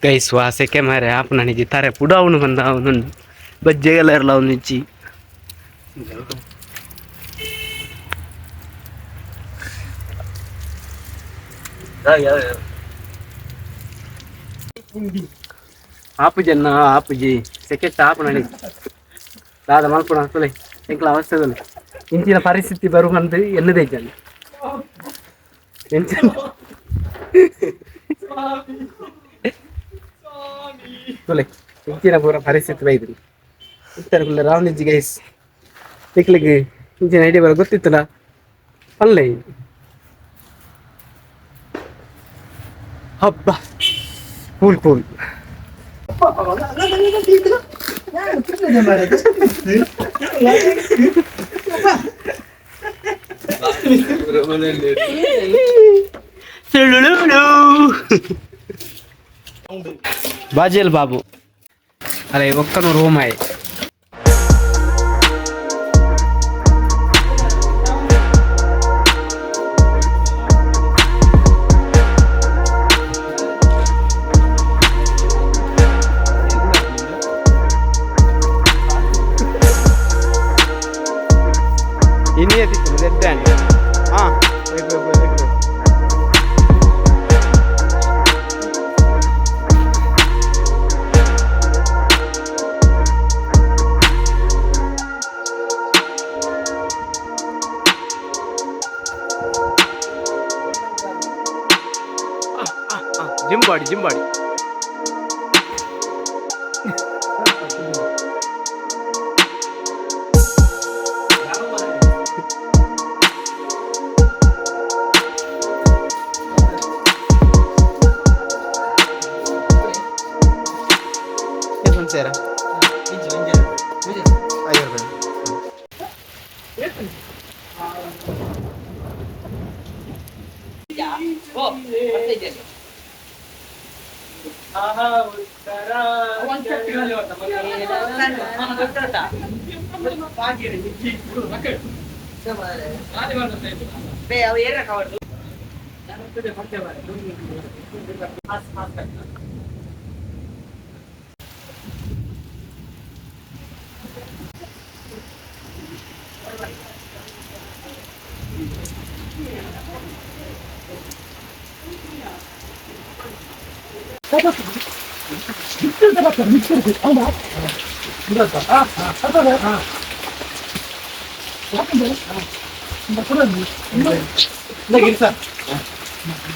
Guys, ವಾಸಕ್ಕೆ ಮಾರೆ ಆಪನ ನಿಜಿ ತಾರೆ ಪುಡಾವುನು ಬಂದ ಅವನು ಬಜ್ಜೆಗೆಲ್ಲ ಇರಲ್ಲ ಅವನಿಚ್ಚಿ. ಆಪುಜನ್ನ ಆಪುಜಿ ಸೆಕೆಟ್ ಆಪು ನಡಿ ದಾದ ಮಲ್ಪುಣ ತುಲೆ ಎಂಕ್ಲ ಅವಸ್ಥೆ ತುಲೆ. ಇಂಚಿನ ಪರಿಸ್ಥಿತಿ ಬರುವಂತ ಎನ್ನದೇ ಜನ ಎಂಚಿನ ತುಲೆ ಇಂಚಿನ ಪೂರ ಪರಿಸ್ಥಿತಿ ಬೈದ್ರಿ ಇತ್ತರ ರಾವಣಿಜಿ. ಗೈಸ್, ತಿಕ್ಲಿಗೆ ಇಂಚಿನ ಐಡಿಯಾ ಬರ ಗೊತ್ತಿತ್ತಲ್ಲ ಅಲ್ಲೇ. ಹಬ್ಬ ಕೂಲ್ ಕೂಲ್. ಬಾಜೇಲ್ ಬಾಬು ಅರೆ ಒಕ್ಕನು ರೂಮ್ ಆಯ್. ಇನಿ ಎತ್ತಿತ್ತು ಹಾಂ. Gym body, gym body. ಸೇರ 50 ರೂಪಾಯಿ.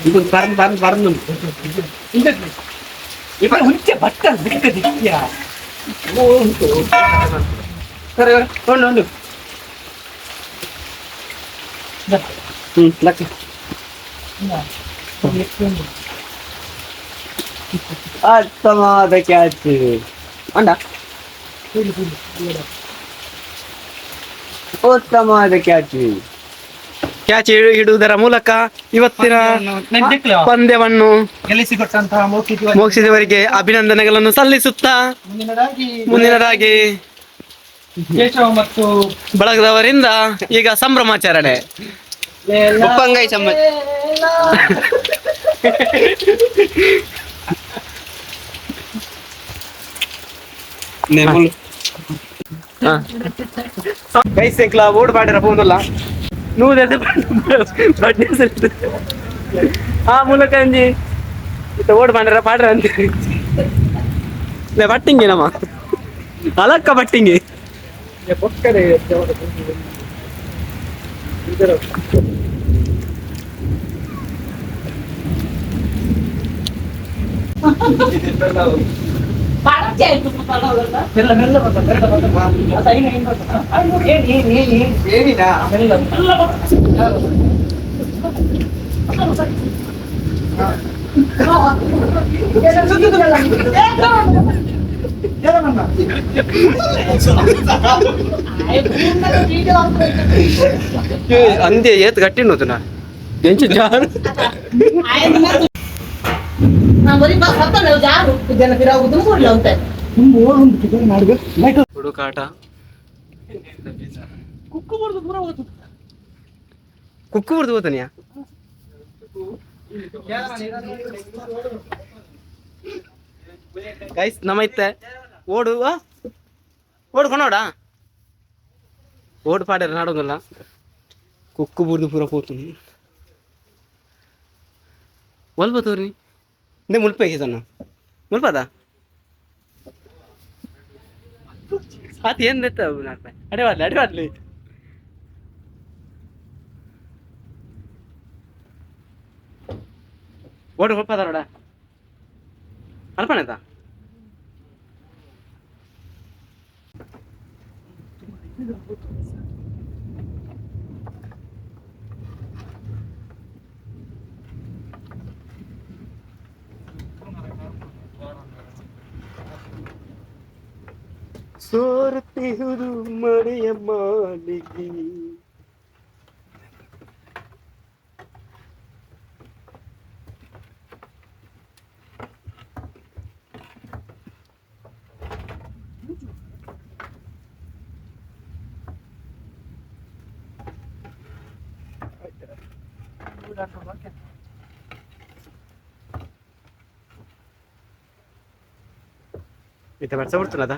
ಇದು ಪರ್ನ್ ಪರ್ನ್ ಪರ್ನು. ಸರಿ, ಒಂದು ಒಂದು ಹ್ಮ್ ಲಕ್ಕ. ಅತ್ತಮಾದ ಕ್ಯಾಚ್ ಅಂಡ, ಉತ್ತಮವಾದ ಕ್ಯಾಚ್. ಕ್ಯಾಚ್ ಇಡುವುದರ ಮೂಲಕ ಇವತ್ತಿನ ಪಂದ್ಯವನ್ನು ಗೆಲ್ಲಿಸಿಕೊಟ್ಟಂತಹ ಮೌಖಿಕ ಮೋಕ್ಷಿದವರಿಗೆ ಅಭಿನಂದನೆಗಳನ್ನು ಸಲ್ಲಿಸುತ್ತಾ, ಮುಂದಿನದಾಗಿ ಮುಂದಿನದಾಗಿ ಕೇಶವ ಮತ್ತು ಬಳಗದವರಿಂದ ಈಗ ಸಂಭ್ರಮಾಚರಣೆ. ಉಪ್ಪಂಗೈ ಚಮ್ಮಚ್. ಗೈಸ್, ಎಂಕ್ಲ ಓಡ್ ಪಾಡಿರ ಪೋಂದುಲ್ಲ ನೂದೆದೆ ಬಡ್ಡೆ. ಆ ಮೂಲಕ ಅಂಜಿ ಇತ್ತ ಓಡ್ ಪಾಂಡ್ರ ಪಾಡ್ರ ಅಂತ ಬಟ್ಟಿಂಗೆ ನಮ್ಮ. ಅಲಕ್ಕ ಬಟ್ಟಿಂಗಿ. ಪೊಕ್ಕಡೆ. ಮೆಲ್ಲ ಮೆಲ್ಲ ಬರ್ತಾ, ಮೆಲ್ಲ ಬರ್ತಾ. ಅದು ಐನ ಐನ ಬರ್ತಾ. ಏನ್ ಏನ್ ಏನ್ ಏನ್ ಏನಿದಾ? ಮೆಲ್ಲ ಮೆಲ್ಲ ಬರ್ತಾ. ಅಂದೆ ಏತ್ ಗಟ್ಟಿ ನೋತುನ ಎಂಚ ಜಾರು. ಹುಡುಕಾಟ. ಕುಕ್ಕು ಬಡ್ದು ದೂರ ಹೋಗ್ತು. ಕುಕ್ಕು ಬಡ್ದು ಹೋತನಿಯಾ? ಗೈಸ್, ನಮ್ಮ ಇತ್ತೆ ಓಡು ಆ? ಓಡು ಕೊನೋಡ ಓಡು ಪಾಡ್ಯಾರ ನಾಡೋದಿಲ್ಲ. ಕುಕ್ಕು ಬುರ್ದು ಪೂರ ಪೋತುನಿ. ಒಲ್ಪ ತೋರಿ ನೇ ಮುಲ್ಪ ಸಣ್ಣ ಮುಲ್ಪದ ಆತ ಏನ್ ನೆತ್ತ. ಅಡೆ ಮಾಡ್ಲಿ, ಅಡೆ ಮಾಡ್ಲಿ. ಓಡು ಹೊಪ್ಪದ ನೋಡ ಅಲ್ಪಣದ. ಸೋರುತ್ತಿಹುದು ಮಳೆಯ ಮಾಲಿಗೆ. ಇತ್ತ ವರ್ಷ ಬಿಡ್ತನದ.